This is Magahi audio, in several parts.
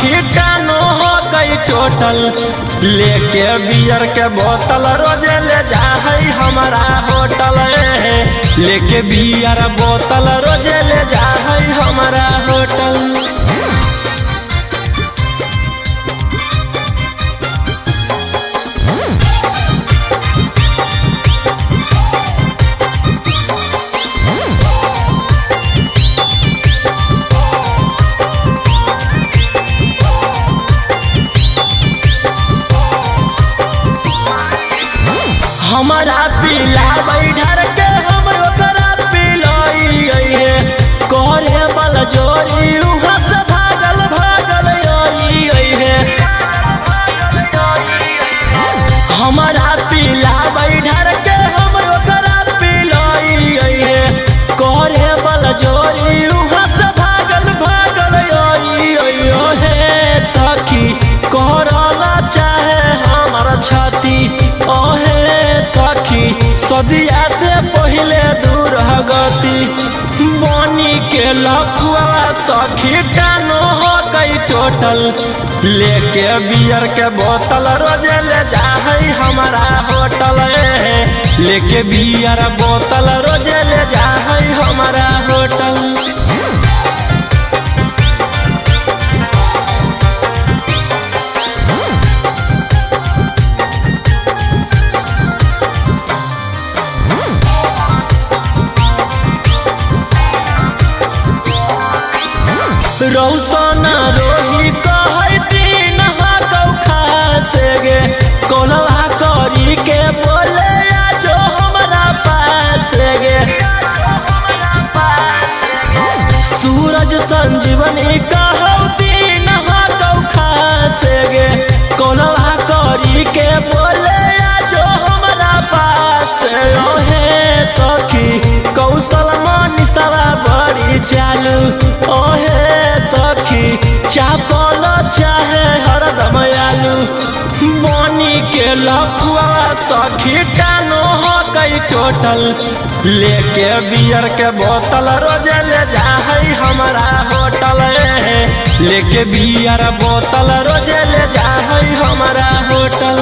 सखी टानो हो गई टोटल। लेके बियर के बोतल रोजे ले जा है हमारा होटल। लेके बियर बोतल रोजे ले जा है हमारा होटल। हमारा पीला बैठर के हम ओकरा पिलाई है, करे बल जोरी उहाँ से भागल भागल आई है। हमारा पीला बैठर के हम ओकरा पिलाई है, करे बल जोरी उहाँ से भागल भागल आई हे सखी करला चाहे हमार छाती। ओहे सखी सदिया से पहले दूर गति बनी के लफुआ सखी टानो हो गई टोटल। लेके बियर के बोतल रोजे ले जा है हमारा होटल। लेके बियर बोतल रोजे ले जा है हमारा होटल। रौसना रोही कहै दिन से गे, कोलवा करी के बोले जो हमारा पास गे। सूरज संजीवनी कहौ दिन से गे, कोलवा करी के बोले जो हमारा पास। ओहे सखी कौशल मनीषवा बड़ी चालू। ओहे सखी चापल चाहे हरदम आलू। बनी के लफुआ सखी टानो हो गई टोटल। लेके बियर के बोतल रोजे ले जा है हमारा होटल। लेके बियर बोतल रोजे ले जा है हमारा होटल।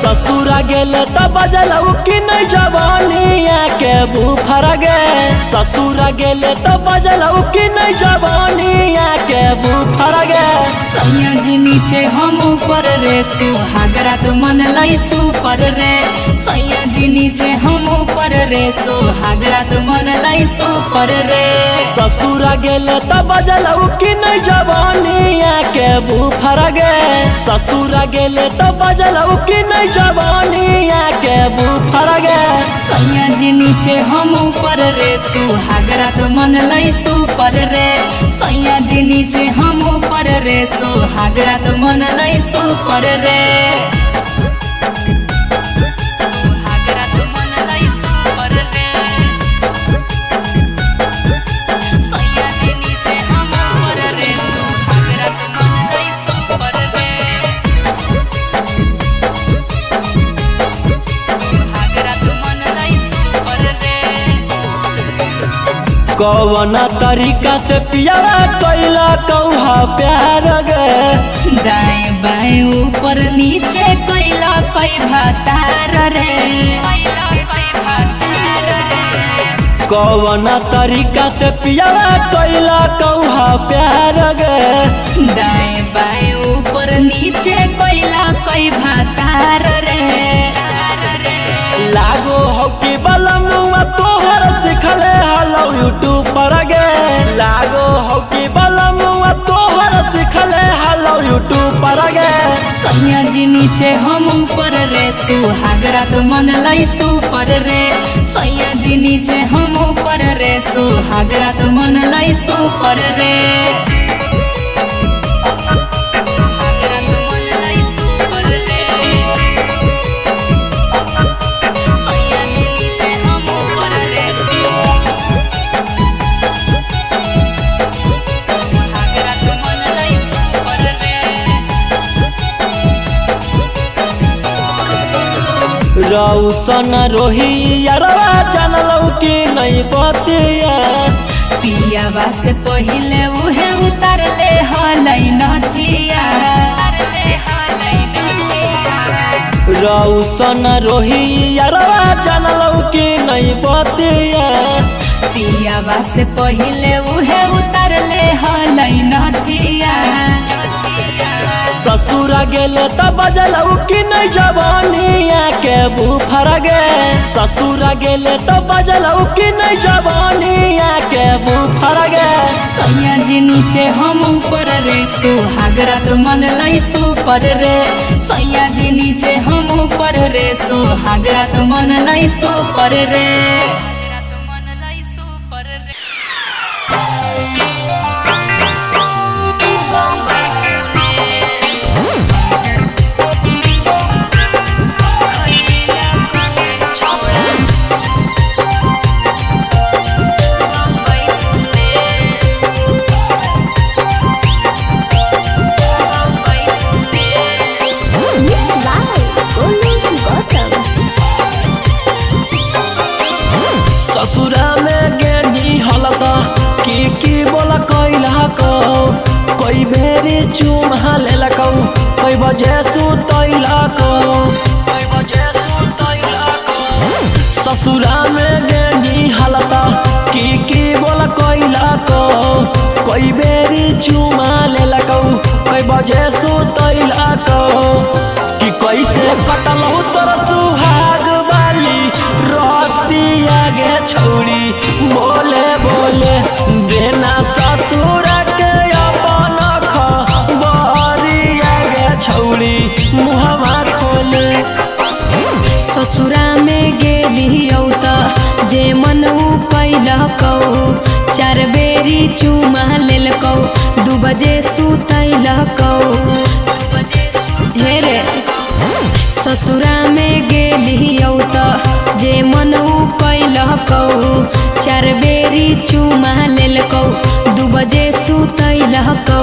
ससुरा गेले त बजलौ कि नहीं जवानिया के बुफर गे। ससुरा गेले त बजलौ कि नहीं जवानिया के बुफर गे। सैया जी नीचे हम ऊपर रे, सुहागरा तो मन लाई सुपर रे। सैया जी नीचे हम ऊपर रे, सुहागरा तो मन लाई सुपर रे। ससुरा गेले त बजलौ कि नहीं जवानिया के बुफर गे। ससुरा गेले त बजलौ कि नहीं जवानिया के बुफर गे। सैया जी नीचे हम ऊपर रे, सुहागरा तो मन लाई सुपर रे। सैया जी नीचे हम ऊपर रे, सुहागरा तो मन लाई सुपर रे। सुहागरा तो मन लाई सुपर रे। सैया जी नीचे हम ऊपर रे, सुहागरा तो मन लाई सुपर रे। सुहागरा तो मन लाई सुपर रे। कौना तरीका से पियावा कैला कौहा प्यार गे। दाएं बाएं ऊपर नीचे कैला कई भातार रे। कैला कई भातार रे। कौना तरीका से पियावा कैला कौहा प्यार गे। दाएं बाएं ऊपर नीचे कैला कई भातार रे। लागो हो कि बलमुआ तोहर सिखले हलो यूट्यूब पर गे। लागो हो कि बलमुआ तोहर सिखले हलो यूट्यूब पर गे। सैया जी नीचे हम ऊपर रे, सुहागरा तो मन लाई सुपर रे। सैया जी नीचे हम ऊपर रे, सुहागरा तो मन लाई सुपर रे। सुहागरा तो मन लाई सुपर रे। सैया जी रौसन रोही यारवा जानलौ कि नहीं बतिया। पियावा से पहिले उहे उतारले हलै नथिया। रौसन रोही यारवा जानलौ कि नहीं बतिया। पियावा से पहिले उहे उतारले हलै नथिया। ससुरा गेले त बजलौ कि नहीं जवानिया के बुफर गे। ससुरा गेले त बजलौ कि नहीं जवानिया के बुफर गे। सैया जी नीचे हम ऊपर रे सुहाग रात मन लै सुपर रे। सैया जी नीचे हम ऊपर रे सुहाग रात मन लै सुपर रे। ससुरा में गेनी हलता की की बोला कैला को, कई बेरी चुमा लेलकौ, कई बजे सुतैला को, कई बजे सुतैला को। ससुरा में गेनी हलता की की बोला कैला को, कई बेरी चुमा लेलकौ, कई बजे सुतैला को। कि कैसे कटलौ तोर सुहाग वाली रतिया गे छौरी, बोले बोले देना ससुर के अपन खबरिया गे छौरी, मुहवा खोले। ससुरा में गेली त जे मन उ कैलकौ, चार बेरी चुमा लेलकौ, 2 बजे सुतैलकौ। हे रे ससुरा में गेली त जे मन उ कैलकौ, चार बेरी चुमा लेलकौ, 2 बजे सुतैलकौ।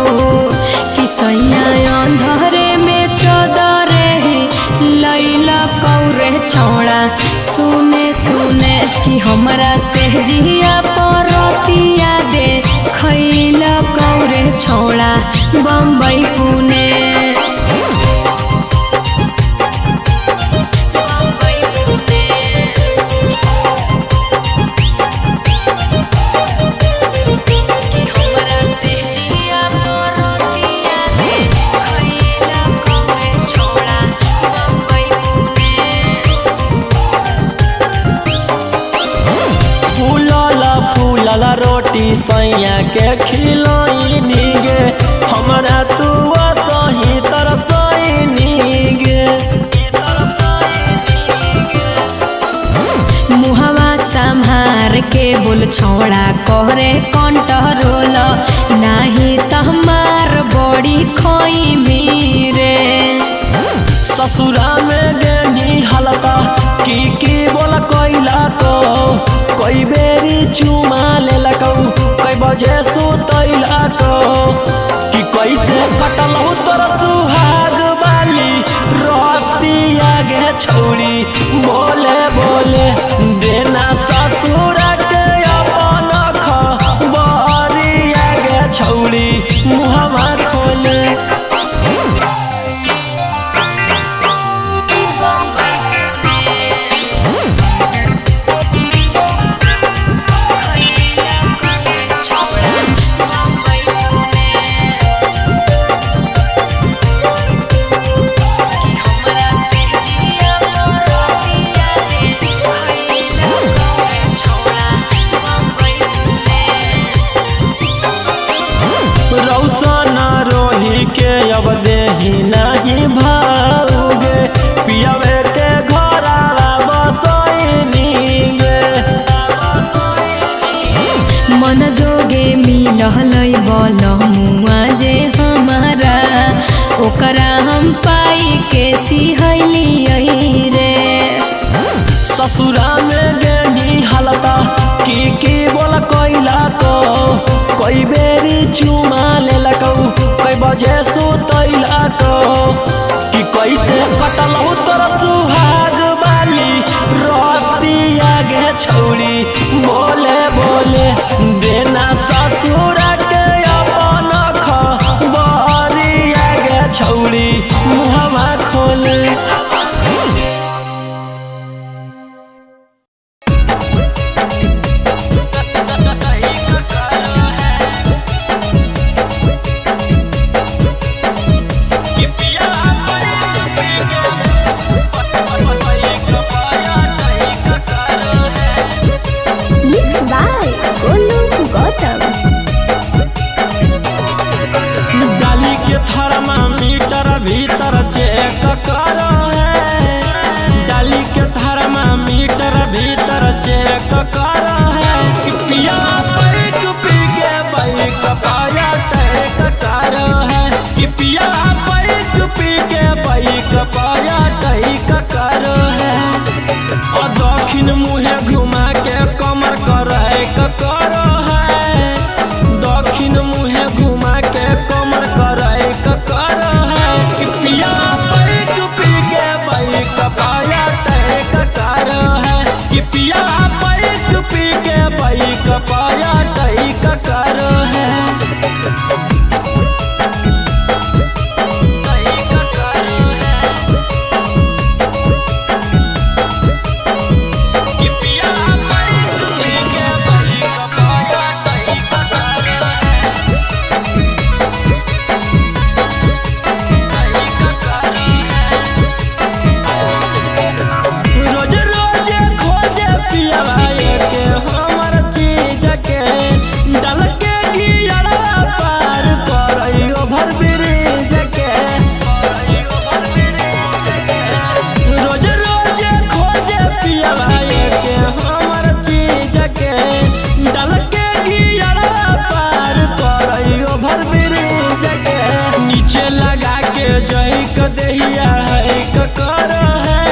कि सैया अंधरे में चदरे लैलकौ रे छौड़ा, सुने सुने कि हमरा से जिया परतिया दे खैलकौ रे छौड़ा बम्बई पुणे। फूलल रोटी सैया के खिलैनी गे, हमरा तू सही तरसैनी गे। मुहवा संहार के बोल छौड़ा करे कंट्रोल, नाही तहमार बड़ी खोई रे। ससुरा में गेनी हलता की की बोला कैला को, कई बेरी चुमा लेलकौ, कई बजे सुतैला को। कि कैसे कटलौ तोर सुहाग वाली रतिया गे छौरी, बोले बोले देना ससुर के अपन खबरिया गे छौरी, मुहवा खोले। रौसन रोही के अब देही नहीं भाऊगे, पियवे के घरावा बसैनी गे। मन जोगे मिलहलै बल मुआ जे हमारा, ओकरा हम पाई के सिहैलियै रे। ससुरा में गेनी हलता की की बोला कैला को, कई बेरी चुमा लेलकौ, कई बजे सुतैला को। कि कैसे कटलौ तोर सुहाग वाली छौरी बोले बोले देना ससुर के अपन खबरिया गे छौरी मुहवा खोले। Mix by Golu Gautam. डाली के थर्मामीटर भीतर चेक करो है, डाली के थर्मामीटर भीतर चेक करो है कि पिया बैक पी के बैक पाया टैक करो है, कि पिया बैक पी के बैक पाया टैक करो है। और दक्षिण मुहे घुमा के कमर करे करो है, दक्षिण मुहे घुमा के कमर करे करो है कि पिया बैक पी के बैक पाया टैक करो है, कि पिया बैक पी के बैक पाया टैक करो है। रोज रोज खोजे पियावा के हमर चीज के डल के गिरड़ा पार करई ओभर ब्रिज के। रोज रोज खोजे पियावा के हमर चीज के डल के गिरड़ा पार करई ओभर ब्रिज के। नीचे लगा के जई क देहिया है क कर है,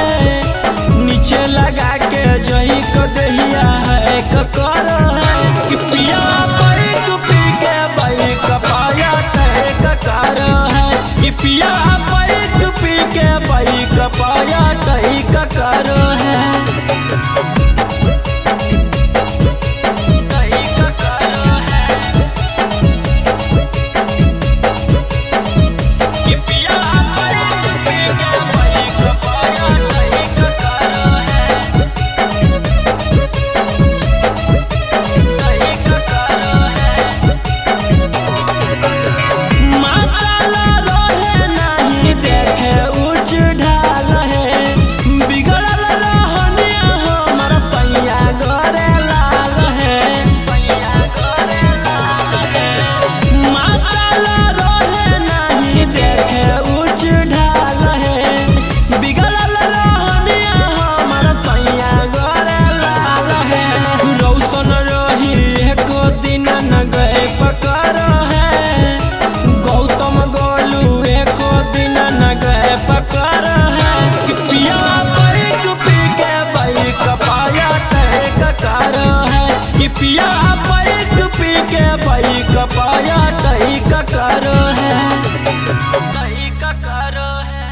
नीचे लगा के जही को दहिया है क कर है कि पिया बैक पी के बैक पाया टैक कर है, कि पिया बैक पी के बैक पाया टैक कर है। कि पिया बैक पी के बैक पाया टैक कर है। माताला रहे नहीं देखे ऊंच ढाल है, बिगड़ल रहनिया हमर सैया गोरे लाल है। माताला रहे नहीं देखे ऊंच ढाल है, बिगड़ल रहनिया हमर सैया गोरे लाल है। रौशन रही एको दिन न गए पकड़ है, गौतम गोलू एको दिन न गए पकड़ है कि पिया बैक पी के बैक पाया टैक कर है, कि पिया बैक पी के बैक पाया टैक कर है, टैक कर है।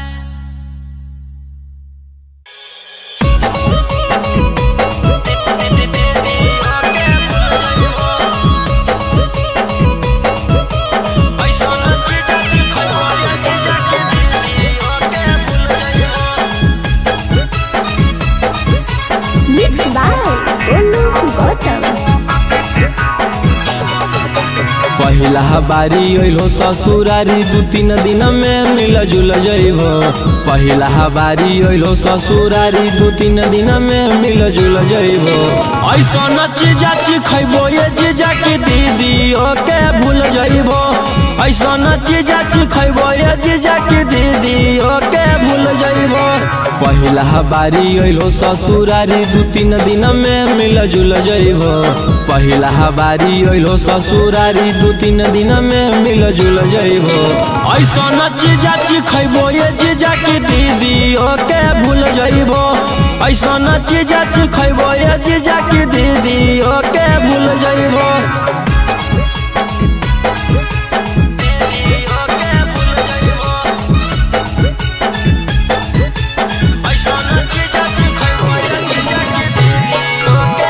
Mix by Golu Gautam. पहिला बारी अइलो ससुरारी दू तीन दिन में मिल जुल जइबो, पहिला बारी अइलो ससुरारी दू तीन दिन में मिल जुल जइबो। ऐसन चीजा खइबो ये जीजा की दीदी ओके भूल जइबो, ऐसन चीजा खइबो ये जीजा की दीदी ओके भूल जइबो। पहिला बारी अइलो ससुरारी दू तीन दिन में मिल जुल जइबो, पहिला बारी अइलो ससुरारी दू तीन दिन में मिल जुल जइबो। ऐसन चीजा खइबो ये जीजा की दीदी ओके भूल जइबो, ऐसन चीजा खइबो ये जीजा की दीदी ओके भूल जइबो। ऐसन चीजा खइबो ये जीजा की दीदी ओके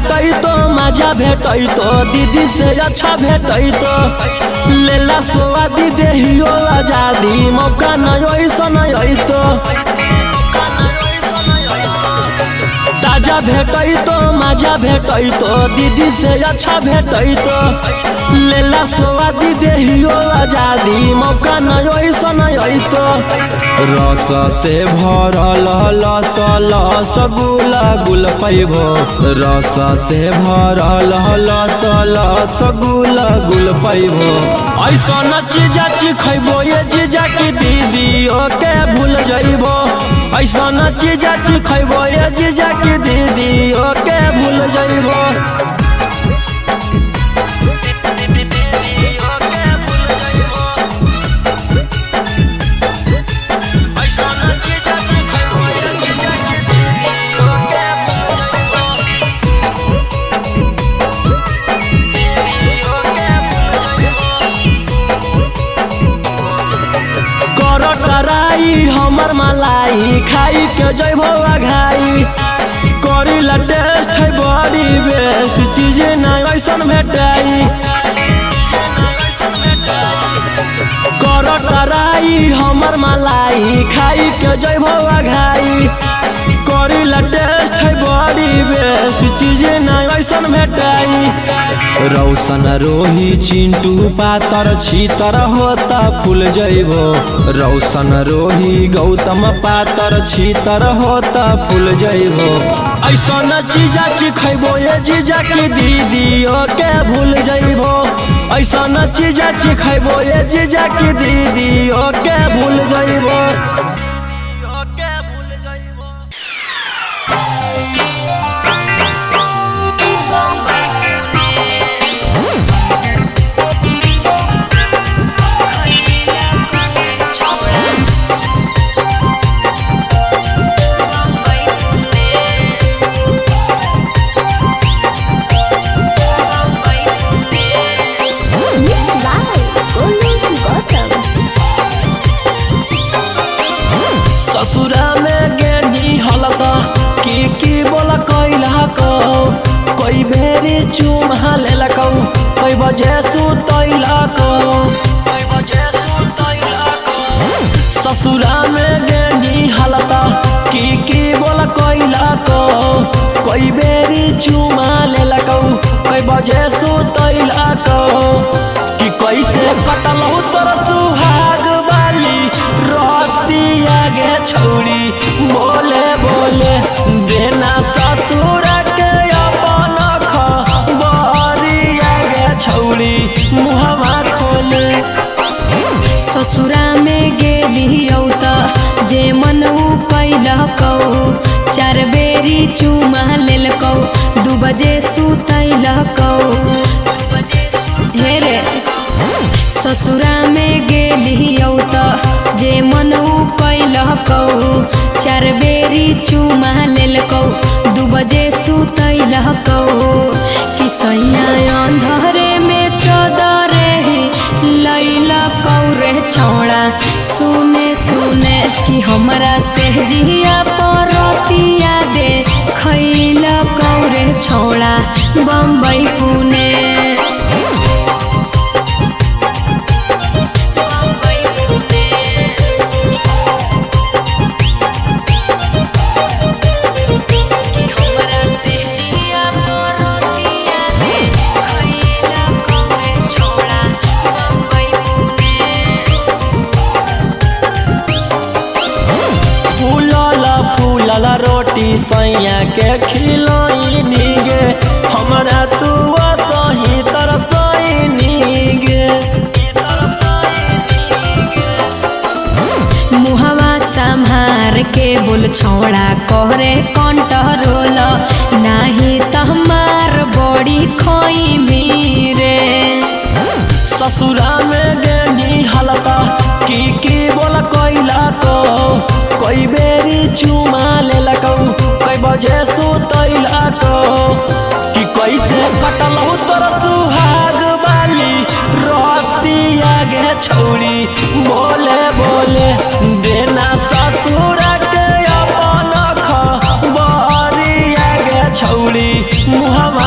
भेटैतो मजा भेटैतो दीदी से अच्छा भेटैतो। लेला सोआदी देहियो आजादी मौका न ओइसन अइतो। ताजा भेटैतो मजा भेटैतो दीदी से अच्छा भेटैतो। लेला सोआदी देहियो आजादी मौका न ओइसन अइतो। रस से भरल लस लस गुल गुल पैबो। रस से भरल लस लस गुल गुल पैबो। ऐसन चीजा चिखैबो ये जीजा की दीदी ओके भूल जइबो। ऐसन चीजा चिखैबो ये जीजा की दीदी ओके भूल जइबो। कराई हमर मलाई खाई के जइबो अघाई। करीला टेस्ट है बड़ी बेस्ट चीज ना ऐसन भेटाई। कर कराई हमर मलाई खाई के जइबो अघाई। करीला टेस्ट है बड़ी बेस्ट चीज ना ऐसन भेटाई। रौशन रोही चिंटू पातर छीतर होता फूल जइबो। रौशन रोही गौतम पातर छीतर होता फूल जइबो। ऐसन चीजा चिखैबो ये जीजा की दीदी ओके भूल जइबो। ऐसन चीजा चिखैबो ये जीजा की दीदी ओके भूल जइबो। Mix by Golu Gautam. ससुरा में गेनी हलता की बोल कैला कौ। कई बेरी चुमा लेलकौ कई बजे सुतैला कौ। ससुरा में गेनी हलता की बोल कैला कौ। कई बेरी चुमा लेलकौ कई बजे सुतैला कौ। कि कैसे कटलौ तोर सुहाग वाली रतिया गे छौरी। बोले बोले देना ससुर के अपन खबरिया गे छौरी मुहवा खोले। ससुरा में गेलियौ त जे मन उ कैलकौ। चार बेरी चुमा लेलकौ 2 बजे सुतैलकौ। हे रे ससुरा में गेलियौ त जे मन उ कैलकौ। चार बेरी चुमा लेलकौ 2 बजे सुतैलकौ। कि सैया अंधरे में चदरे लैलकौ रे छौड़ा। सुने सुने कि हमरा से जिया परतिया दे खैलकौ रे छौड़ा बम्बई पुणे। फूलल रोटी सैया के खिलैनी गे। हमरा तू सही तरसैनी गे। मुहवा संहार के बोल छौड़ा करे कंट्रोल। नाही तहमार बड़ी खोई रे। ससुरा में गेनी हलता की बोल कैला को। कई बेरी चुमा लेलकौ कई बजे सुतैला को। कि कैसे कटलौ तोर सुहाग वाली रतिया गे छौरी। बोले बोले देना ससुर के अपन खबरिया गे छौरी मुहवा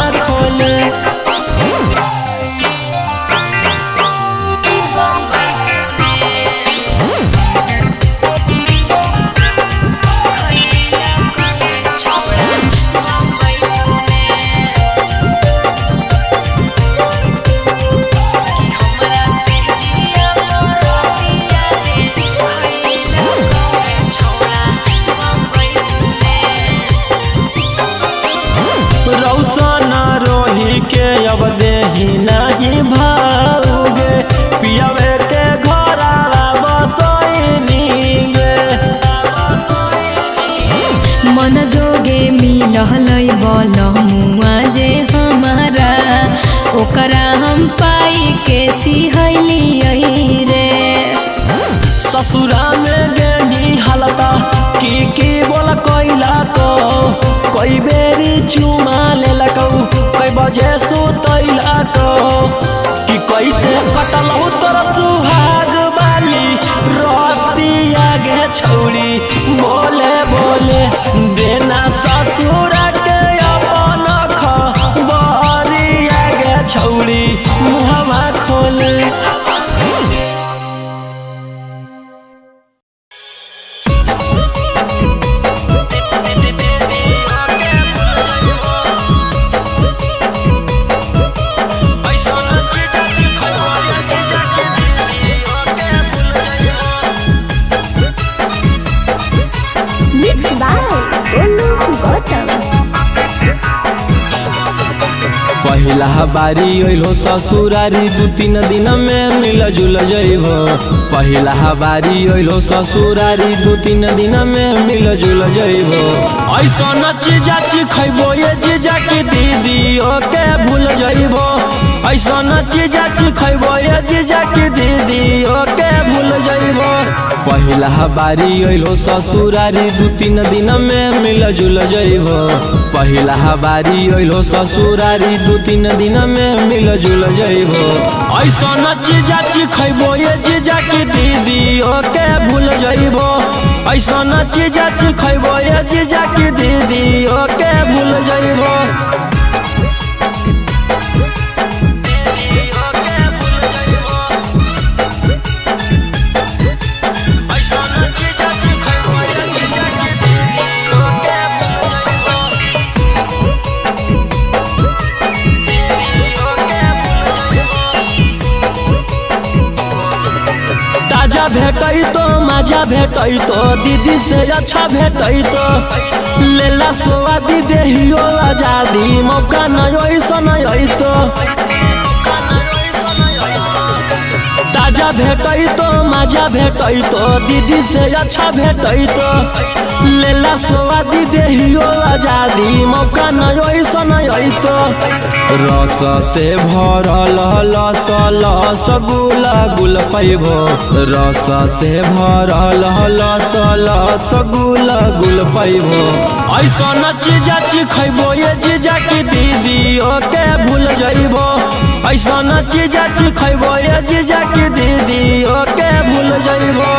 चुमा लेलकौ, कई बजे सुतैलकौ। कि कैसे कटलहु तोर सुहाग बाली रतिया गे छौरी, बोले बोले देना ससुर के अपन खबरिया गे छौरी, मुहवा खोले। Mix by Golu Gautam. पहिला बारी अइलो ससुरारी, दू तीन दिन में मिल जुल जइबो। पहिला बारी अइलो ससुरारी, दू तीन दिन में मिल जुल जइबो। ऐसन चीजा खैबो ये जीजा की दीदी ओके भूल जइबो। ऐसन चीजा खैबो ये जीजा की दीदी ओके भूल जइबो। पहिला बारी अइलो ससुरारी, दू तीन दिन में मिल जुल जइबो। पहिला बारी अइलो ससुरारी, दू तीन दिन में मिल जुल जइबो। ऐसन चीजा खैबो ये जीजा की दीदी ओके भूल जइबो। ऐसन चीजा खैबो ये जीजा की दीदी ओके भूल जइबो। ताजा भेटै तो मजा भेटै तो, दीदी से अच्छा भेटै तो। लेला सोआदी देहियो आजादी, मौका न ऐसन अइतो। ताजा भेटै तो मजा भेटै तो, दीदी से अच्छा भेटै तो। लेला सोआदी देहियो आजादी, मौका न ऐसन अइतो। रस से भरल लस लस गुल गुल पैबो। रस से भरल लस लस गुल गुल पैबो। ऐसन चीजा खैबो ये जीजा की दीदी ओके भूल जइबो। ऐसन चीजा खैबो ये जीजा की दीदी ओके भूल जइबो।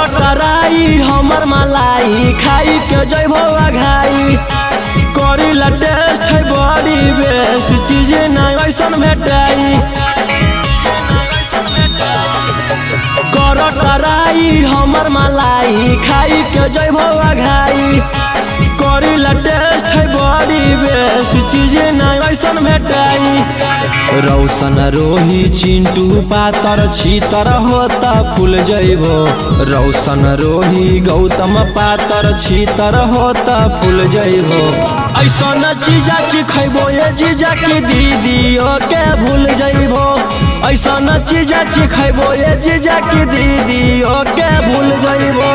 कराई हमर मलाई खाई के जइबो अघाई। करीला टेस्ट है बड़ी बेस्ट, चीज ना ऐसन भेटाई। कर कराई हमर मलाई खाई के जइबो अघाई। करीला टेस्ट है बड़ी बेस्ट, चीज ना ऐसन भेटाई। रौशन रोही चिंटू पातर छीतर होता फूल जइबो। रौशन रोही गौतम पातर छीतर होता फूल जइबो। ऐसन चीजा खैबो ये जीजा की दीदी ओके भूल जइबो। ऐसन चीजा खैबो ये जीजा की दीदी ओके भूल जइबो।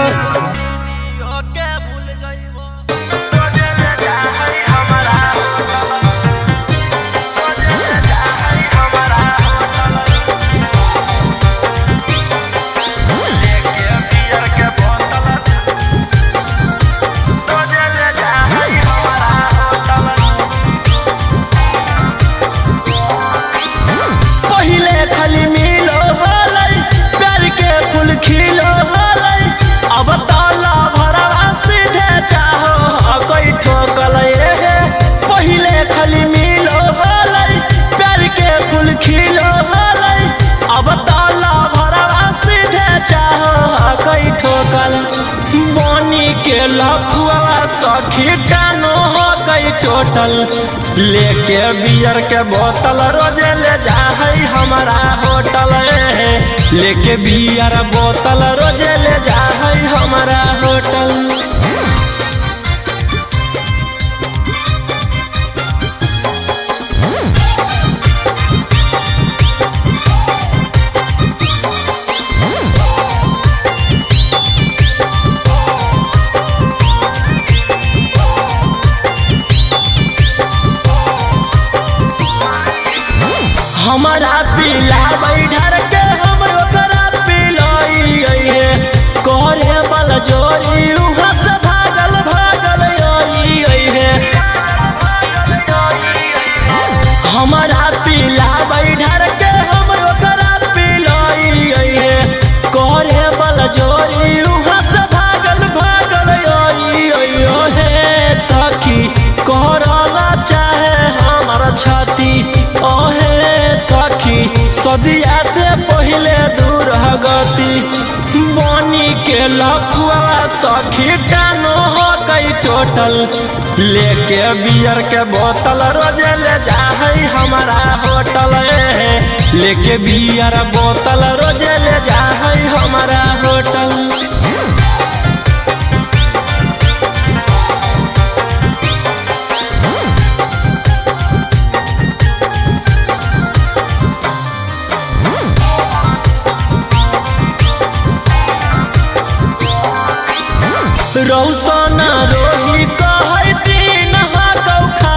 के लफुआ सखी टानो हो गई टोटल, लेके बियर के बोतल रोजे ले जा है हमारा होटल। लेके बियर बोतल रोजे ले जा है हमारा होटल। हमारा पीला बैठर के हम ओकरा पिलाई हे करे बल जोरी उहाँ से भागल भागल आई हे। हमारा पीला बैठर के हम ओकरा पिलाई हे करे बल जोरी उहाँ से भागल भागल आई हे सखी करला चाहे हमार छाती ओहे सखी सदिया से पहले दूर गति बनी के लफुआ सखी टानो हो कई टोटल लेके बियर के बोतल रोजे ले जा है हमारा होटल लेके बियर बोतल रोजे ले जा है हमारा होटल। रौशन रोही कहै दिन कौखा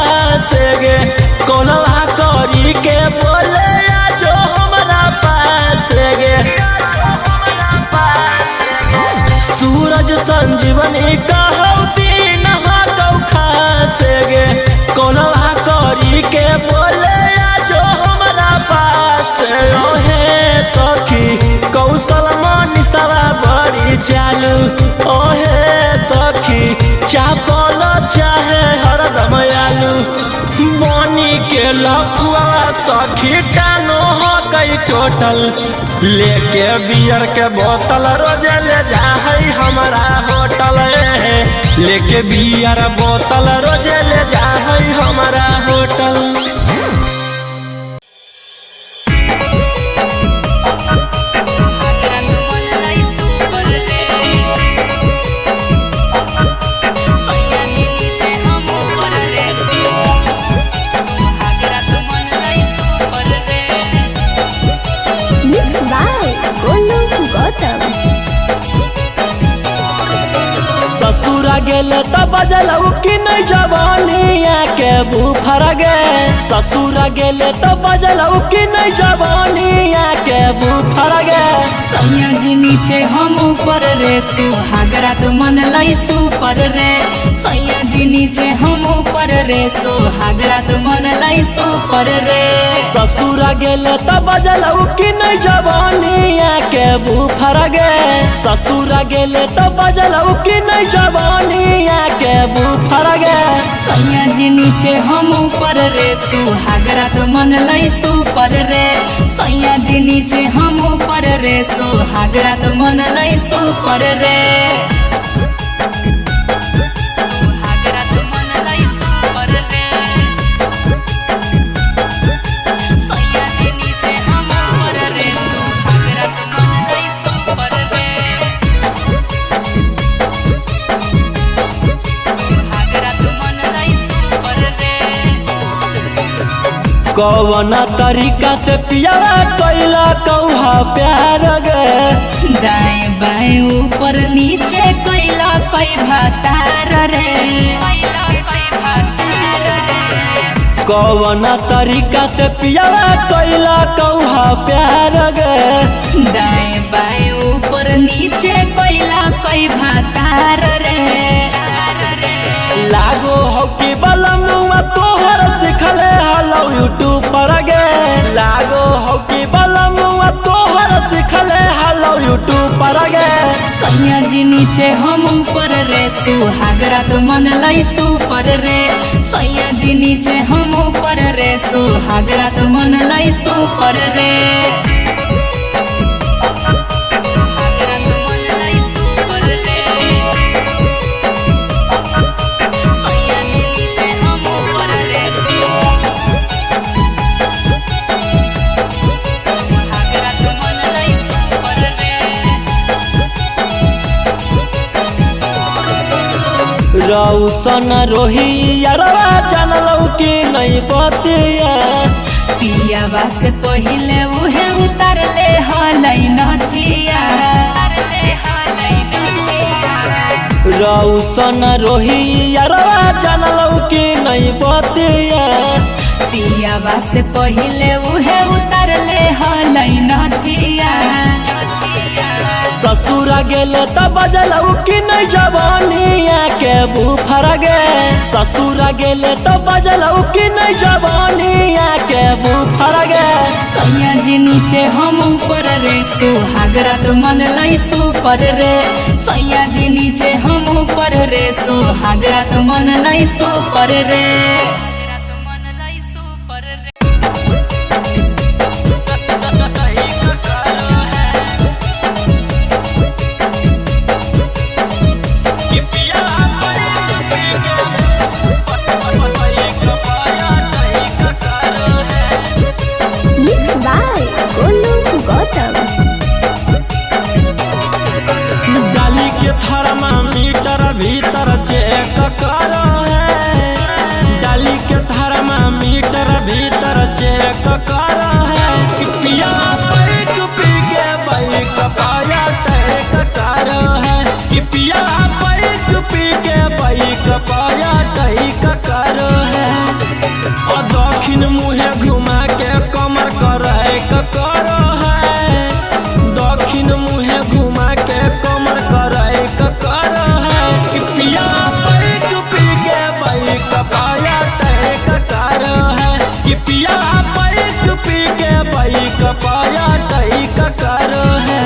से गे कोलवा करी के बोले आ जो हमरा पास गे। सूरज संजीवनी कहौ दिन कौखा से गे कोलवा करी के बोले आ जो हमरा पास ओहे सखी कौशल मनीषवा बड़ी चालू ओहे सखी चापल चाहे हरदम आलू बनी के लफुआ सखी टानो हो कई टोटल लेके बियर के बोतल रोजे ले जा है हमारा होटल लेके बियर बोतल रोजे ले जा है हमारा hotel. Mix by Golu Gautam. ससुरा गेल त बजलौ कि नहीं जवानिया के बुफर गे ससुरा गेल त बजलौ कि नहीं जवानिया के बुफर गे। सैया जी नीचे हम ऊपर रे सुहागरा तो मन लाई सुपर रे सैया जी नीचे हम ऊपर रे सुहागरा तो मन लाई सुपर रे। ससुरा गेल त बजलौ कि नहीं जवानिया के बुफर गे ससुरा गेल त बजलौ कि नहीं जवानिया के बुफर गे। सैया जी नीचे हम ऊपर रे सुहागरा तो मन लाई सुपर रे सैया जी नीचे हम ऊपर रे सुहागरा तो मन लाई सुपर रे सुहागरा तो मन लाई सुपर रे सैया जी नीचे हम ऊपर रे सुहागरा तो मन लाई सुपर रे सुहागरा तो मन लाई सुपर रे। कौन तरीका से पियावा कैला कौहा प्यार गे दाएं बाएं ऊपर नीचे कैला कई भातार रे कैला कई भातार रे। कौन तरीका से पियावा कैला कौहा प्यार गे दाएं बाएं ऊपर नीचे कैला कई भातार रे। लागो हो कि बलमुआ तोहर सिखले हलो यूट्यूब पर गे लागो हो कि बलमुआ तोहर सिखले हलो यूट्यूब पर गे। सैया जी नीचे हम ऊपर रे सुहागरा तो मन लाई सुपर रे सैया जी नीचे हम ऊपर रे सुहागरा तो मन लाई सुपर रे सुहागरा तो मन लाई सुपर रे सैया जी नीचे हम ऊपर रे सुहागरा तो मन लाई सुपर रे। रौशन रोही अरवा जानलौ कि नहीं बतिया पियावा से पहिले उहे उतारले हलै नथिया उतारले हलै नथिया। रौशन रोही अरवा जानलौ कि नहीं बतिया पियावा पियावा से पहिले उहे उतारले हलै नथिया। ससुरा गेले त बजलौ कि नहीं जवानिया के बुफर गे। ससुरा गेले त बजलौ कि नहीं जवानिया के बुफर गे। सैया जी नीचे हम ऊपर रे सुहाग रात मन लै सुपर रे। सैया जी नीचे हम ऊपर रे सुहाग रात मन लै सुपर रे। Mix by Golu Gautam. डाली के थर्मामीटर भीतर चेक करो है। डाली के थर्मामीटर भीतर चेक करो है। कि पिया बैक पी के बैक पाया टैक करो है। कि पिया बैक पी के बैक पाया टैक करो है। और दक्षिण मुहे घुमा के कमर करे करो है। दक्षिण मुहे घुमा के कमर करे करो है। कि पिया बैक पी के बैक पाया टैक करो है। कि पिया बैक पी के बैक पाया टैक करो है।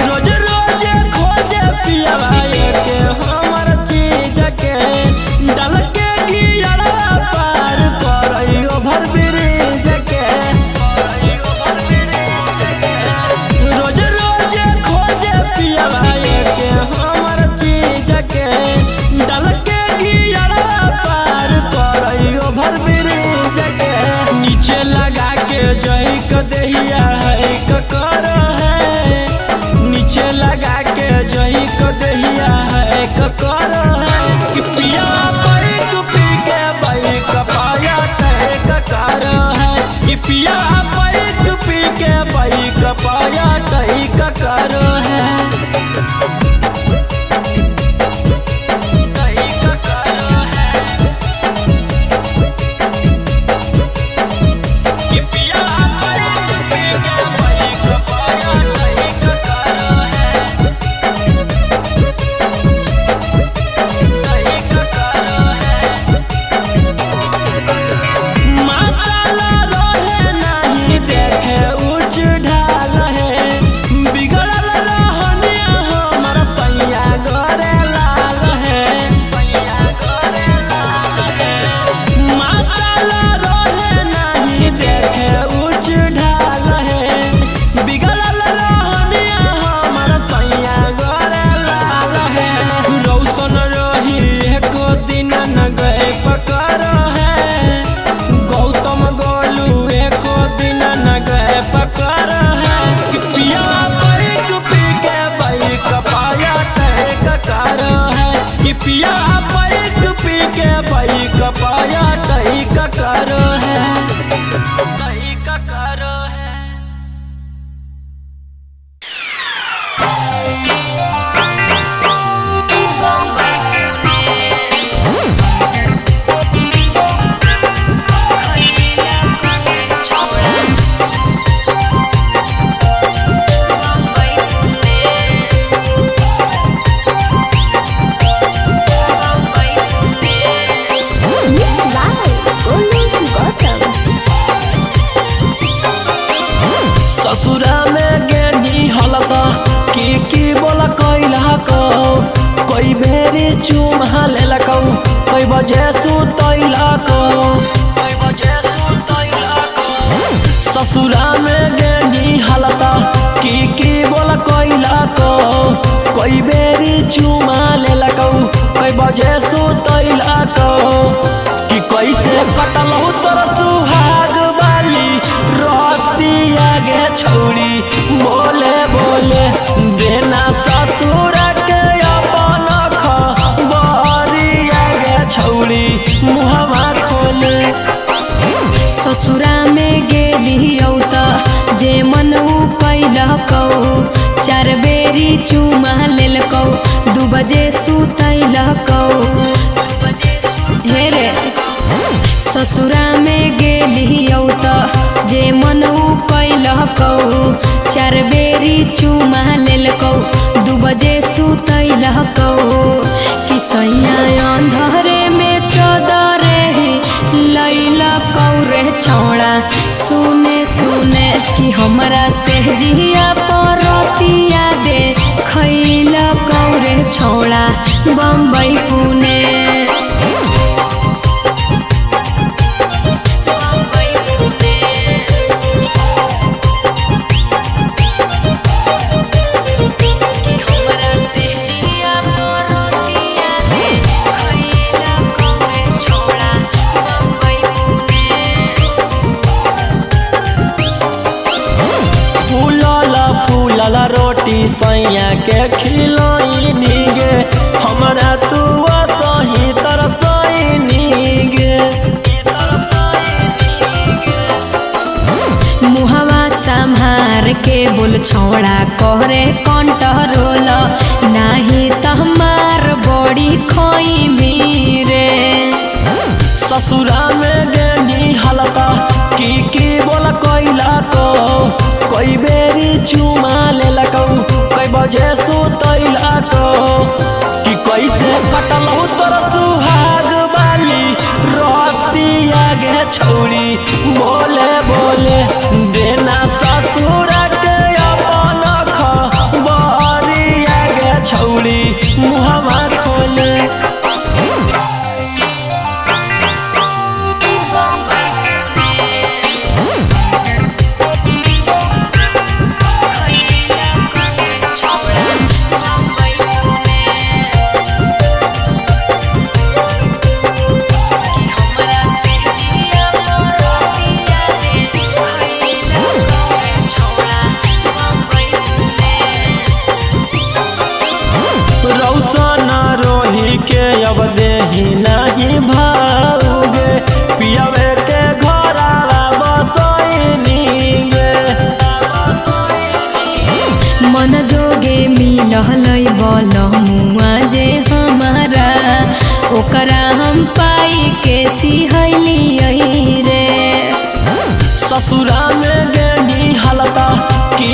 रोज रोज खोजे पियावा के हमर चीज के डल के गियरा पार करई ओभर ब्रिज के। रोज रोज खोजे पियावा के हमर चीज के डल के गियरा पार करई ओभर ब्रिज के। नीचे लगा के जई क देहिया है क कर है। नीचे लगा के जही को दहिया है क कर है। कि पिया बैक पी के बैक पाया टैक कर है। कि पिया बैक पी के बैक पाया टैक कर है। कि पिया बैक पी के बैक पाया टैक कर है। माताला रहे नहीं देखे ऊंच ढाल है। बिगड़ल रहनिया हमर सैया गोरे लाल है। माताला रहे नहीं देखे ऊंच ढाल है। बिगड़ल रहनिया हमर सैया गोरे लाल है। रौशन रही एको दिन न गए पकड़ है। गौतम गोलू एको दिन न गए पकड़ है। कि पिया बैक पी के बैक पाया टैक कर है। कि पिया बैक पी के बैक पाया टैक कर है। टैक कर है। Mix by Golu Gautam. ससुरा में गेनी हलता की बोल कैला कौ। कई बेरी चुमा लेलकौ कई बजे सुतैला कौ। कई बजे सुतैला कौ। ससुरा में गेनी हलता की बोल कैला कौ। कई बेरी चुमा लेलकौ कई बजे सुतैला कौ। कि कैसे कटलहु तोर सुहाग बाली रतिया गे छौरी। बोले बोले देना ससुर के खैलकौ, चार बेरी चुमा लेलकौ, 2 बजे सुतैलकौ। हे रे ससुरा में गेलियौ त जे मन उ कैलकौ, चार बेरी चुमा लेलकौ, 2 बजे सुतैलकौ। कि सैया अंधरे में चदरे लैलकौ रे छौड़ा, सुने सुने कि हमरा से जिया परतिया दे खैलकौ रे छौड़ा बम्बई पुणे। फूलल रोटी सैया के खिलैनी गे, हमरा तू सही तरसैनी गे। मुहवा संहार के बोल छौड़ा करे कंट्रोल, नाही त हमार बड़ी खोई रे। ससुरा में गेनी हलता की बोल कैला तो, कई बेरी चुमा लेलकौ, कई बजे सुतैला तो। कि कैसे कटलौ तोर सुहाग बाली रतिया गे छौड़ी, बोले बोले देना ससुर के अपन खबरिया गे छौड़ी, मुहवा खोले। रौशन रोही के अब देही नहीं भाऊगे, पियवे के घरावा बसैनी गे। मन जोगे मिललै बलमुआ जे हमारा, ओकरा हम पाई के सिहलियै रे। ससुरा में गेनी हलता की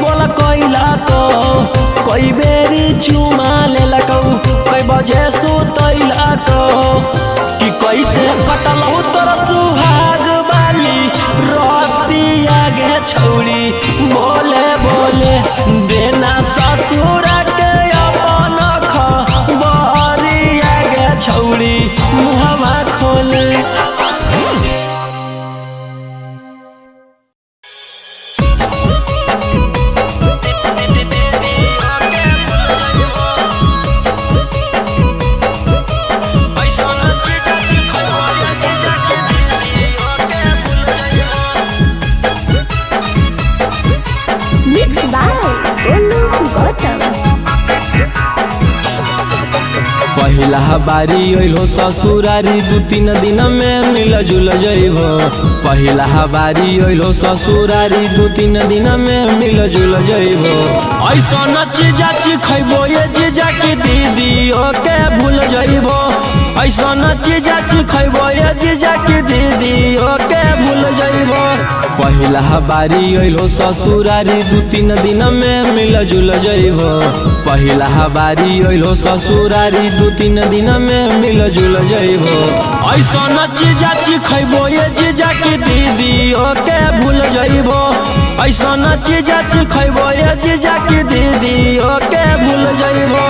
बोल कैला तो, कई बेरी चुमा लेलकौ, कई बजे सुतैला तो। कि कैसे कटलौ तोर सुहाग बाली रतिया गे छौड़ी, बोले बोले देना ससुर के अपन खबरिया गे छौड़ी, मुहवा खोले। Mix by Golu Gautam. पहिला बारी अइलो ससुरारी 2-3 दिन में मिल जुल जइबो। पहिला बारी अइलो ससुरारी 2-3 दिन में मिल जुल जइबो। ऐसन चीजा खैबो ये जीजा के दीदी ओके भूल जइबो। ऐसन चीजा खैबो ये जीजा के दीदी ओके भूल जइबो। पहिला बारी अइलो ससुरारी 2-3 दिन में मिल जुल जइबो। पहिला बारी अइलो ससुरारी 2-3 दिन में मिल जुल जइबो। ऐसन चीजा खैबो ये जीजा के दीदी ओके भूल जइबो। ऐसन चीजा खैबो ये जीजा के दीदी ओके भूल जइबो।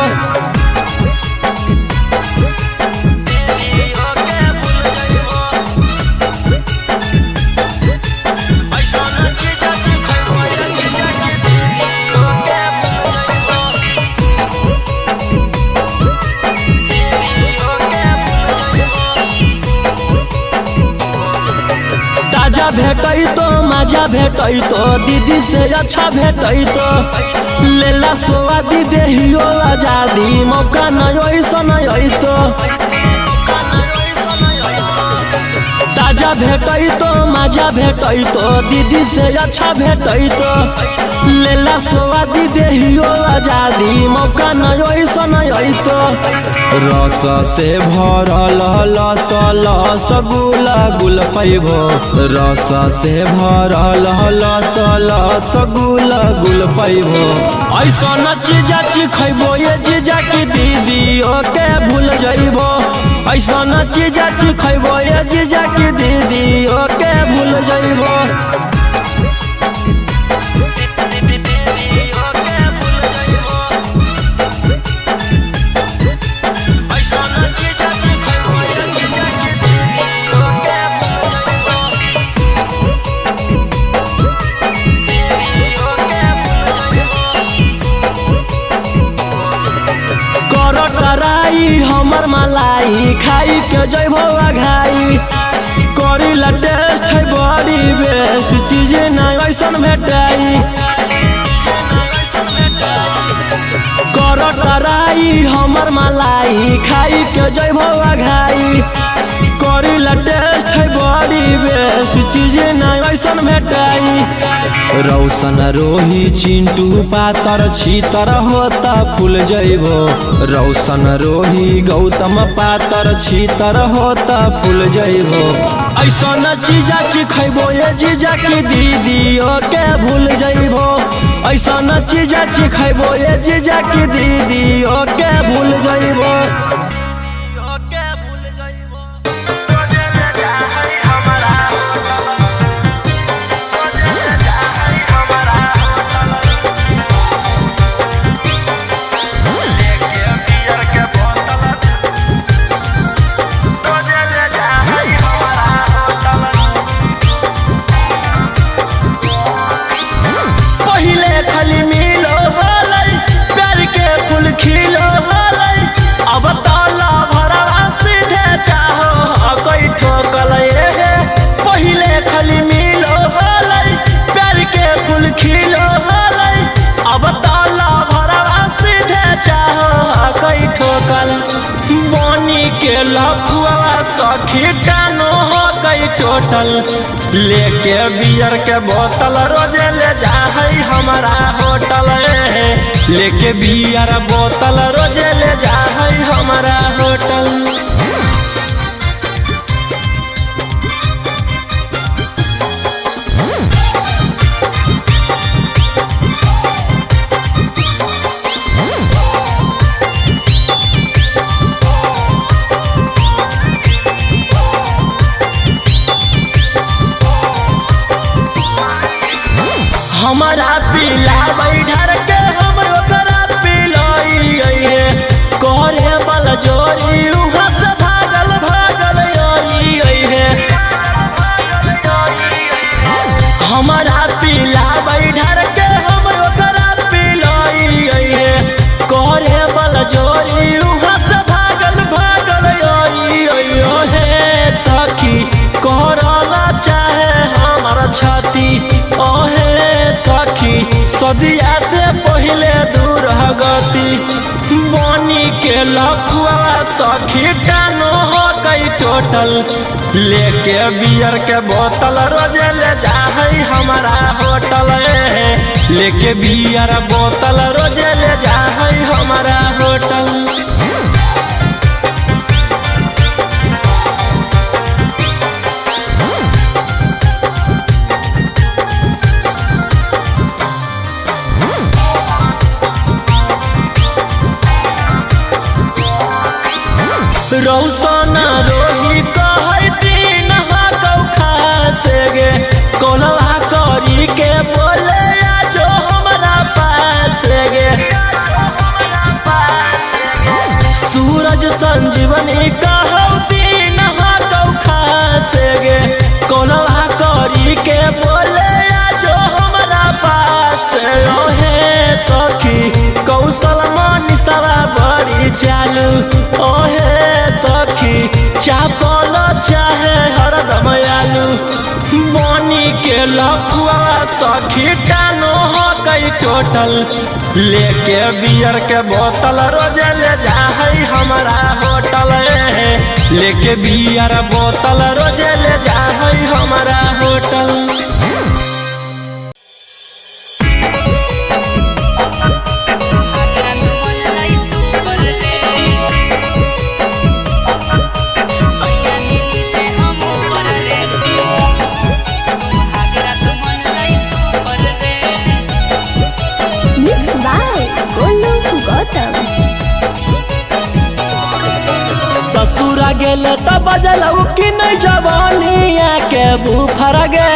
ताजा भेटै तो मजा भेटै तो दीदी से अच्छा भेटै तो, लेला सोआदी देहियो आजादी मौका न ऐसन अइतो। ताजा भेटै तो मजा भेटै तो दीदी से अच्छा भेटै तो, लेला स्वादी देहियो आजादी मौका न ऐसन अइतो। रस से भरल लस लस गुल गुल पैबो, रस से भरल लस लस गुल गुल पैबो। ऐसन चीज खैबो ये जीजा की दीदियो के भूल जइबो, ऐसन चीज खैबो ये जीजा की दीदियो के भूल जइबो। कराई हमर मलाई खाई के जइबो अघाई, करी ला टेस्ट है बड़ी बेस्ट चीज ना ऐसन भेटाई। कर कराई हमर मलाई खाई के जइबो अघाई, करी ला टेस्ट है बड़ी बेस्ट चीज ना ऐसन भेटाई। रौशन रोही चिंटू पातर छीतर होता फूल जइबो, रौशन रोही गौतम पातर छीतर होता फूल जइबो। ऐसन चीज खैबो ये जीजा की दीदियो के भूल जइबो, ऐसन चीज खैबो ये जीजा की दीदियो के भूल जइबो। पहले खाली मिलो होलै प्यार के फूल खिलो होलै, अब ताला भरवा सीधे चाहो कोई ठोकल हे। पहले खाली मिलो होलै प्यार के फूल खिलो होलै, अब ताला भरवा सीधे चाहो कोई ठोकल। बनी के लफुआ सखी टानो हो कई टोटल, लेके बियर के बोतल रोजे ले जा है हमारा होटल। लेके बियर बोतल रोजे ले जा है हमारा होटल। हमारा पीला बैठर के हम ओकरा पिलाई हे, करे बल जोरी उहाँ से भागल भागल आई हे। हमारा पीला बैठर के हम ओकरा पिलाई हे, करे बल जोरी उहाँ से भागल भागल आई हे। सखी करला चाहे हमार छाती ओहे सखी, सदिया से पहले दूर गति। बनी के लफुआ सखी टानो हो कई टोटल, लेके बियर के बोतल रोजे ले जा है हमारा होटल। लेके बियर बोतल रोजे ले जा है हमारा होटल। रौशन रोही कहै दिन कौखा से गे, कोलवा करी के बोले जो हमारा पास गे। सूरज संजीवनी कहौ दिन कौखा से गे, कोलवा करी के बोले जो हमारा पास। ओहे सखी कौशल मनीषा बड़ी चालू, ओहे सखी चापल चाहे हरदम आलू। बनी के लफुआ सखी टानो हो कई टोटल, लेके बियर के बोतल रोजे ले जा है हमारा होटल। लेके बियर बोतल रोजे ले जा है हमारा होटल। गेले त बजलौ कि नहीं जवानिया के बुफर गे।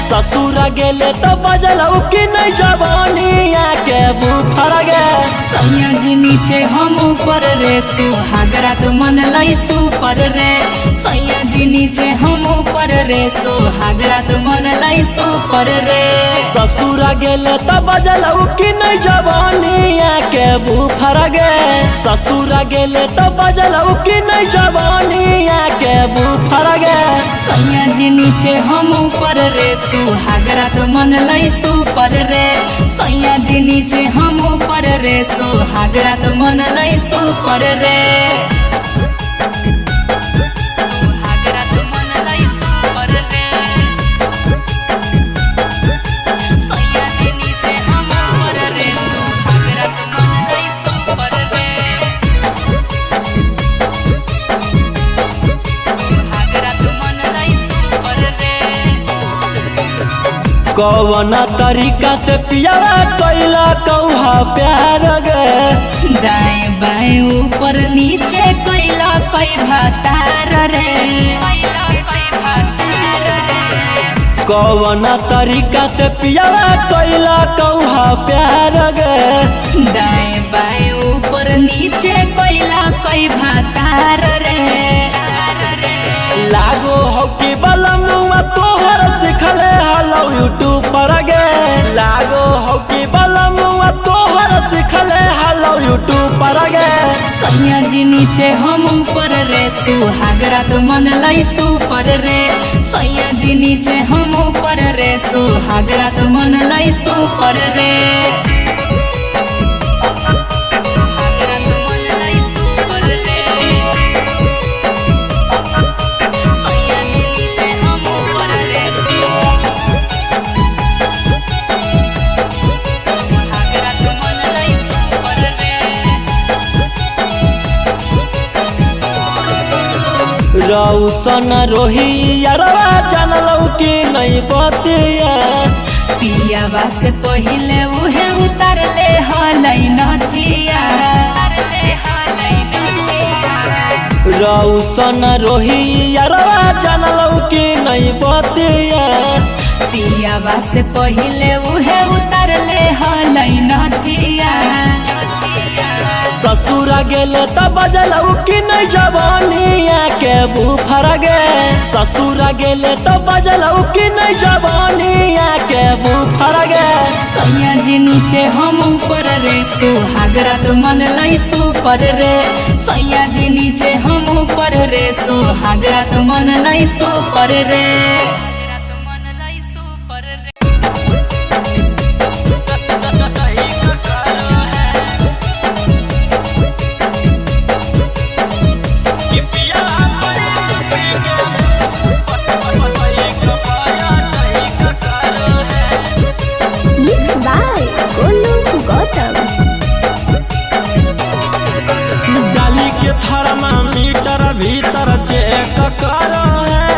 ससुर गेले त बजलौ कि नहीं जवानिया के बुफर गे। सैया जी नीचे हम ऊपर रे सुहाग रात मन लाई सुपर रे। सैया जी नीचे हम ऊपर रे सुहाग रात मन लाई सुपर रे। ससुर गेले त बजलौ कि नहीं जवानिया के बुफर गे। ससुर गेले त बजलौ कि नहीं जवानिया के बुफर गे। सैया जी नीचे हम ऊपर रे सुहाग रात मन लाई सुपर रे। सैया जी नीचे हम ऊपर रे सुहाग रात मन लाई सुपर रे। सुहाग रात मन लाई सुपर रे। सैया जी नीचे हम ऊपर रे सुहाग रात मन लाई सुपर रे। सुहाग रात मन लाई सुपर रे। कौन तरीका से पियावा कैला कौहा प्यार गे। दाएं बाएं ऊपर नीचे कैला कई भातार रे। कैला कई भातार रे। कौन तरीका से पियावा कैला कौहा प्यार गे। दाएं बाएं ऊपर नीचे कैला कई भातार रे। लागो हो कि बलमुआ तोहर सिखले हलो यूट्यूब पर गे। लागो हो कि बलमुआ तोहर सिखले हलो यूट्यूब पर गे। सैया जी नीचे हम ऊपर रे सुहाग रात मन लाई सुपर रे। सैया जी नीचे हम ऊपर रे सुहाग रात मन लाई सुपर रे। सुहाग रात मन लाई सुपर रे। सैया जी नीचे हम ऊपर रे सुहाग रात मन लाई सुपर रे। रौसन रोही अरवा जानलौ कि नहीं बतिया। पियावा से पहिले उहे उतारले हलै नथिया। उतारले हलै नथिया। रौसन रोही अरवा जानलौ कि नहीं बतिया। पियावा से पहिले उहे उतारले हलै नथिया। ससुर गेले त बजलौ कि नहीं जवानिया के बुफर गे। ससुर गेले त बजलौ कि नहीं जवानिया के बुफर गे। सैया जी नीचे हम ऊपर रे सुहाग रात मन लाई सुपर रे। सैया जी नीचे हम ऊपर रे सुहाग रात मन लाई सुपर रे। Mix by Golu Gautam. डाली के थर्मामीटर भीतर चेक करो है।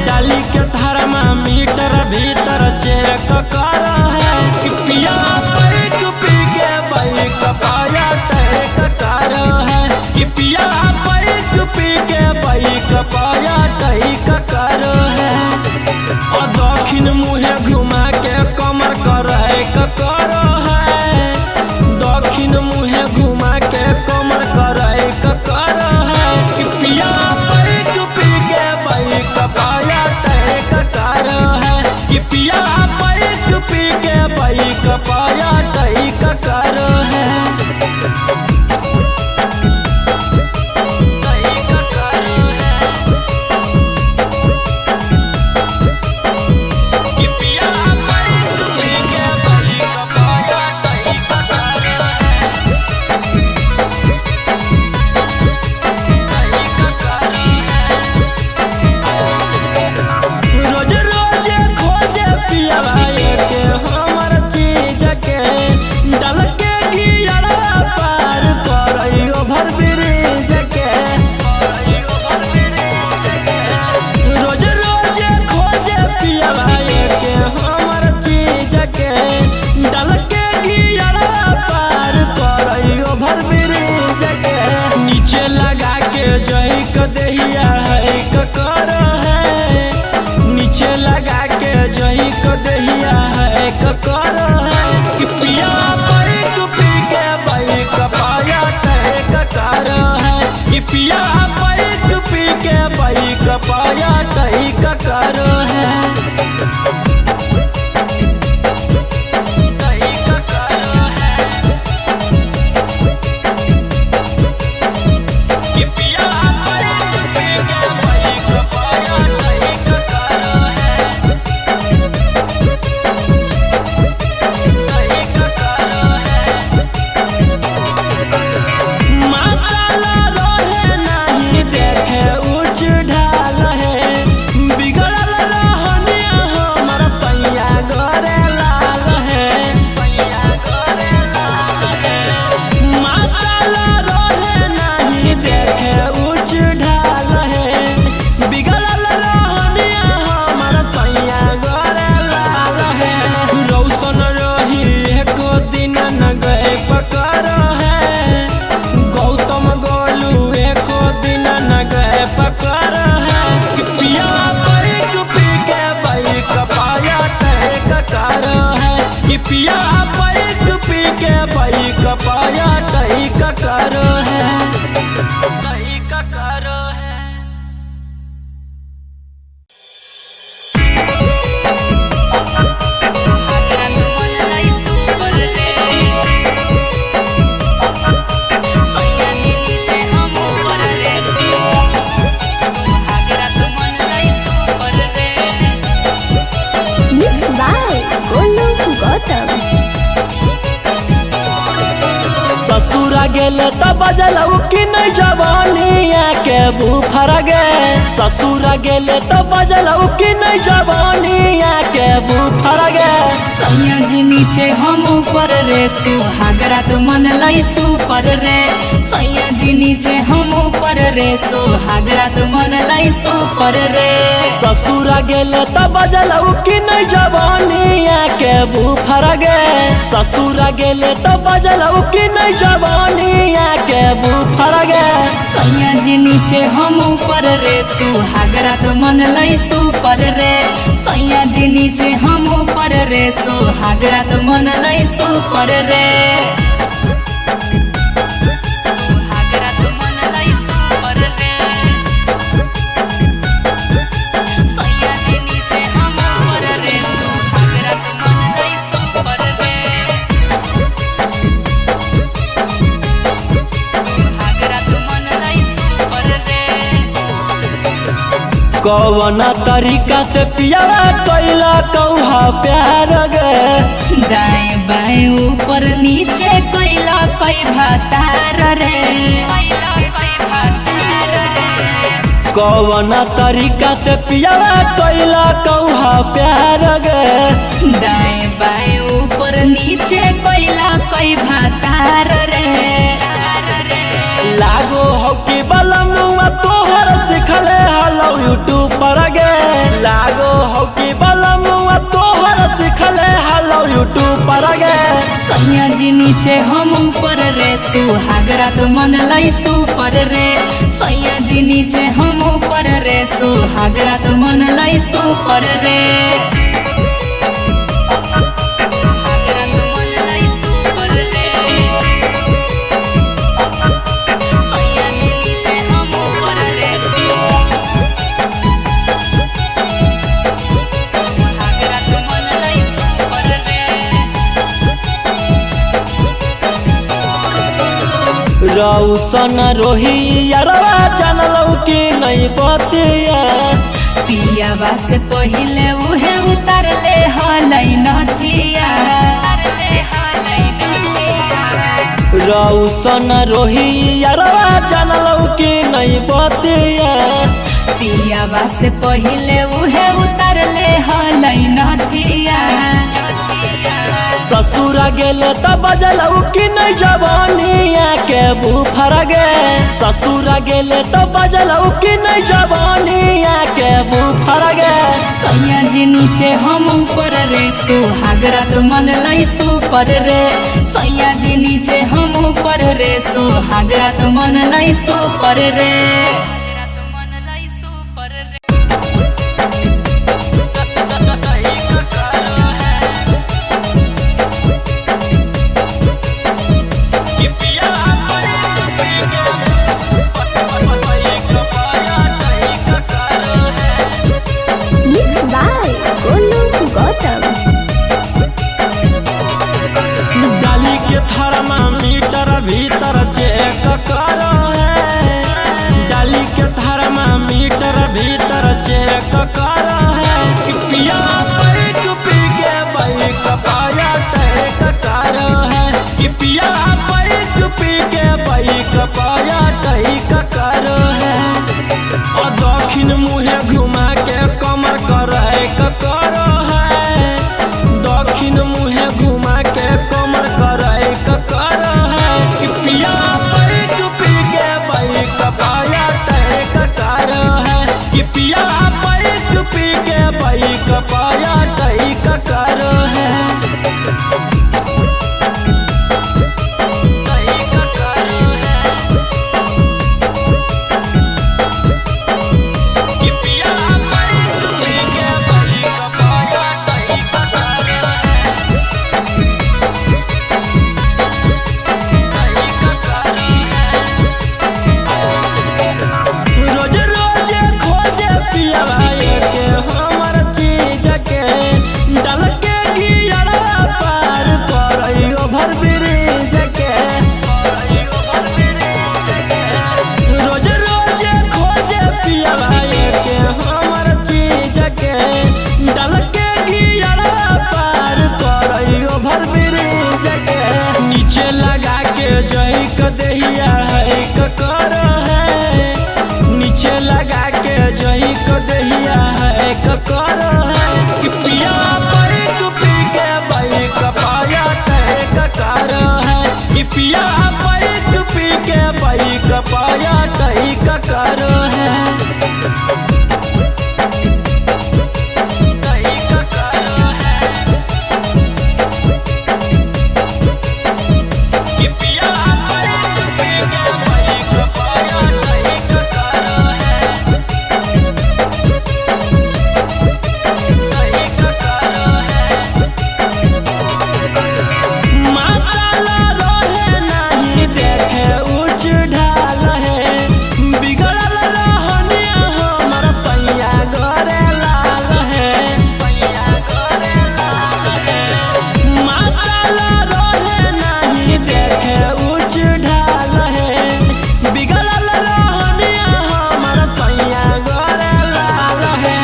डाली के थर्मामीटर भीतर चेक करो है। कि पिया बैक पी के बैक पाया टैक करो है। कि पिया बैक पी के बैक पाया टैक करो है। और दक्षिण मुहे घुमा के कमर करे करो है। दक्षिण मुहे घुमा के कमर करे करो है। कि पिया बैक पी क देहिया है क कर है, नीचे लगा के जही क देहिया है क कर है। कि पिया बैक पी के बैक पाया कहे क कर है, कि पिया बैक पी के बैक पाया कही क कर है, कही क कर है। कि पिया बैक पी के बैक पाया कही क कर है, कही क कर है। माताला रहे नहीं देखे ऊंच ढाल है, बिगड़ल रहनिया हमर सैया गोरे लाल है, सैया गोरे लाल है। माताला रहे नहीं देखे ऊंच ढाल है, बिगड़ल रहनिया हमर सैया गोरे लाल है। रौशन रही एको दिन न गए पकड़ है, गौतम गोलू एको दिन न गए पकड़ है। कि पिया बैक पी के बैक पाया कहे क कर है, कि पिया बैक पी के बैक पाया कही क कर है, कही क कर है। सुहागरात मन लाई सुपर रे, सैया जी नीचे हम ऊपर रे। सुहागरात मन लाई सुपर रे। Mix by Golu Gautam. ससुरा गेले त बजलौ कि नहीं जवानिया के बुफर गे, ससुरा गेले त बजलौ कि नहीं जवानिया के बुफर गे। सैया जी नीचे हम ऊपर रे, सुहागरात मन लाई सुपर रे। सैया जी नीचे हम ऊपर रे, सुहागरात मन लाई सुपर रे। ससुरा गेले त बजलौ कि नहीं जवानिया के बुफर गे, ससुरा गेले त बजलौ कि नहीं जवानिया के बुफर गे। सैया जी नीचे हम ऊपर रे, सुहागरात मन लाई सुपर रे। सैया जी नीचे हम ऊपर रे, सुहागरात मन लाई सुपर रे। सुहागरात मन लाई सुपर रे, सैया जी नीचे हम ऊपर रे, सुहागरात मन लाई सुपर रे। सुहागरात मन लाई सुपर रे। कौना तरीका से पियावा कैला कौहा प्यार गे, दाएं बाएं ऊपर नीचे कैला कई भातार रे, कैला कई भातार रे। कौना तरीका से पियावा कैला कौहा प्यार गे, दाएं बाएं ऊपर नीचे कैला कई भातार रे। लागो हो कि बलमुआ तोहर सिखले हलो यूट्यूब पर गे, लागो हो कि बलमुआ तोहर सिखले हलो यूट्यूब पर गे। सैया जी नीचे हम ऊपर रे, सुहागरात मन लाई सुपर रे। सैया जी नीचे हम ऊपर रे, सुहागरात मन लाई सुपर रे। सुहागरात मन लाई सुपर रे, सैया जी नीचे हम ऊपर रे। सुहागरात मन लाई सुपर रे। रौशन रोही यारवा जानलौ कि नहीं बतिया, पियावा से पहिले उहे उतारले हलै नथिया, उतारले हलै नथिया। रौशन रोही यारवा जानलौ कि नहीं बतिया, पियावा से पहिले उहे उतारले हलै नथिया। ससुरा गेले त बजलौ कि नहीं जवानिया के बुफर गे, ससुरा गेले त बजलौ कि नहीं जवानिया के बुफर गे। सैया जी नीचे हम ऊपर रे, सुहागरात मन लाई सुपर रे। सैया जी नीचे हम ऊपर रे, सुहागरात मन लाई सुपर रे। डाली के थर्मामीटर भीतर चेक करो है। डाली के थर्मामीटर भीतर चेक करो है। कि पिया बैक पी के बैक पाया टैक करो है। कि पिया बैक पी के बैक पाया टैक करो है। और दक्षिण मुहे घुमा के कमर करे करो है। दक्षिण मुहे घुमा के कमर करे करो है। कि पिया बैक पी के बैक पाया टैक करो है। कि पिया बैक पी के बैक पाया टैक करो है। टैक करो है। कि पिया बैक पी के बैक पाया टैक करो है। रोज रोज खोजे पिया के हमर चीज के डल के गियर पार करई ओभर ब्रिज के। रोज रोज खोजे पिया के हमर चीज के डल के गियर पार करई ओभर ब्रिज के। नीचे लगा के जई क देहिया है कर है। नीचे लगा के जई को दहिया है कर है। कि पिया बैक पी के बैक पाया टैक कर है। कि पिया बैक पी के बैक पाया टैक कर है। टैक कर है। कि पिया बैक पी के बैक पाया टैक कर है। माताला रहे नहीं देखे ऊंच ढाल है। बिगड़ल रहनिया हमर सैया गोरे लाल है। माताला रहे नहीं देखे ऊंच ढाल है। बिगड़ल रहनिया हमर सैया गोरे लाल है।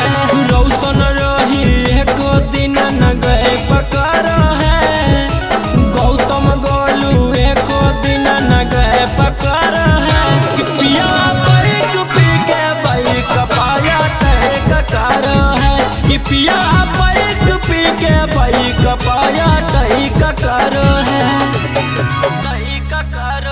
रौशन रही एको दिन न गए पकड़ है। गौतम गोलू एको दिन न गए पकड़ है। कि पिया बैक पी के बैक पाया टैक कर है। कि पिया बैक पी के बैक पाया टैक कर है। टैक कर।